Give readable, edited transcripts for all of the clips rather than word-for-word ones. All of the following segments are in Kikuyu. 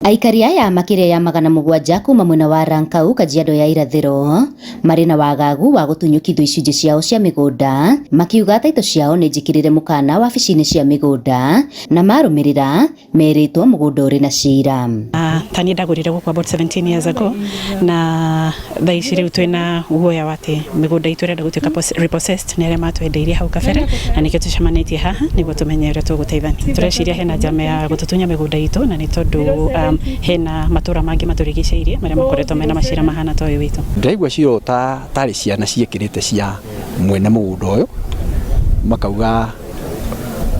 Aikari aya makĩria ya 700 kuma mwena wa Rankau, Kajiado ya Irathĩro, marĩ na wagagu wa gũtunyũkithio icunjĩ ciao cia mĩgũnda, makiuga taitũ ciao nĩ njĩkĩrĩre mũkana wabici-inĩ cia mĩgũnda na marũmĩrĩra merĩtwo mũgũnda ũrĩ na cira. Ta niĩ ndagũrire gũkũ about 17 years ago, na thaa ici rĩu twĩna guoya wa atĩ mĩgũnda itũ ĩrenda gũtuĩka repossessed nĩ arĩa matwendeirie hau kabere, na nĩkĩo tũcemanĩtie haha nĩguo tũmenye ũrĩa tũgũteithania. Tũreciria hena njama ya gũtũtunya mĩgũnda itũ, na nĩ tondũ hena matũra mangĩ matũrigicĩirie marĩa makoretwo mena macira mahana ta ũyũ witũ. Ndĩraigua cira ta tarĩ ciana ciĩkĩrĩte cia mwene mũgũnda ũyũ, makauga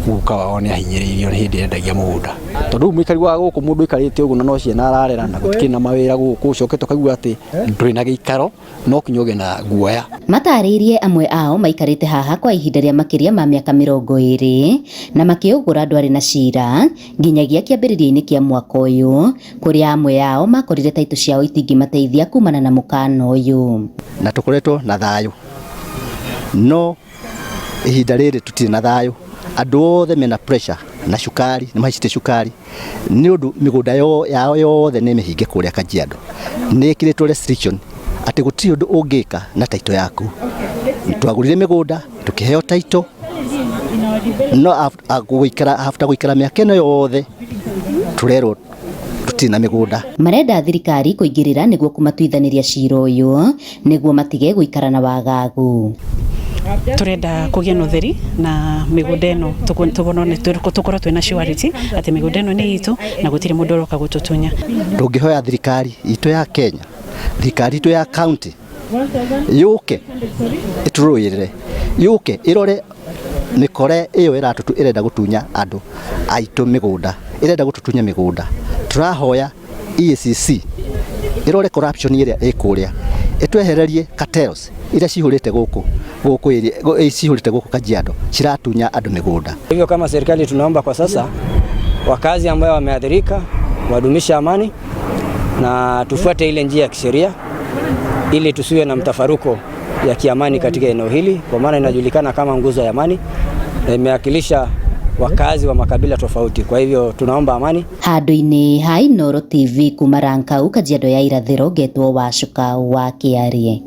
guka wao nĩ ahinyĩrĩirio nĩ hĩndĩ endagia mũgũnda, tondũ rĩu mũikari wa gũkũ, mũndũ aikarĩte ũguo na no ciana ararera na gũtikĩrĩ na mawĩra gũkũ, ũcoke tũkaigua atĩ ndũrĩ na gĩikaro, no kinya ũgĩe na guoya. Matarĩirie amwe ao maikarĩte haha kwa ihinda rĩa makĩria ma mĩaka 20 na makĩũgũra ndwarĩ na cira nginyagia kĩambĩrĩria-inĩ kĩa mwaka ũyũ, kũrĩa amwe ao makorire taitũ ciao itingĩmateithia kumana na mũkana ũyũ. Na tũkoretwo na thayũ, no ihinda rĩrĩ tũtirĩ na thayũ. Andũ othe mena pressure na cukari, nĩ mahaicĩte cukari nĩ ũndũ mĩgũnda yao yothe nĩ mĩhinge kũrĩa Kajiado, nĩ ĩkĩrĩtwo restriction atĩ gũtirĩ ũndũ ũngĩka na taito yaku. Twagũrire mĩgũnda, tũkĩheo taito, no gũikara, after gũikara mĩaka ĩno yothe, tũrerwo tũtirĩ na mĩgũnda. Marenda thirikari kũingĩrĩra nĩguo kũmatuithanĩria cira ũyũ nĩguo matige gũikara na wagagu. Turenda kũgĩe na ũtheri na mĩgũnda ĩno, tũkorwo twĩna surety atĩ mĩgũnda ĩno nĩ itũ na gũtirĩ mũndũ ũroka gũtũtunya. Tũngĩhoya thirikari itũ ya Kenya, thirikari itũ ya county yũke ĩtũrũĩrĩre, yũke ĩrore mĩkore ĩyo ĩratũtu, ĩrenda gũtunya andũ aitũ mĩgũnda, ĩrenda gũtũtunya mĩgũnda. Tũrahoya EACC ĩrore corruption ĩrĩa ĩ kũrĩa, ĩtwehererie cartels iria cihũrĩte gũkũ cihũrĩte gũkũ Kajiado, ciratunya andũ mĩgũnda. Hivyo kama serikali tunaomba kwa sasa wakazi ambayo wameathirika wadumisha amani na tufuate ile njia ya kisheria ili tusiwe na mtafaruko ya kiamani katika eneo hili, kwa maana inajulikana kama nguzo ya amani na imewakilisha wakazi wa makabila tofauti. Kwa hivyo tunaomba amani. Handũ-inĩ ha Inooro TV kuma Rankau, Kajiado ya Irathĩro, ngetwo Wacuka wa Kĩarie.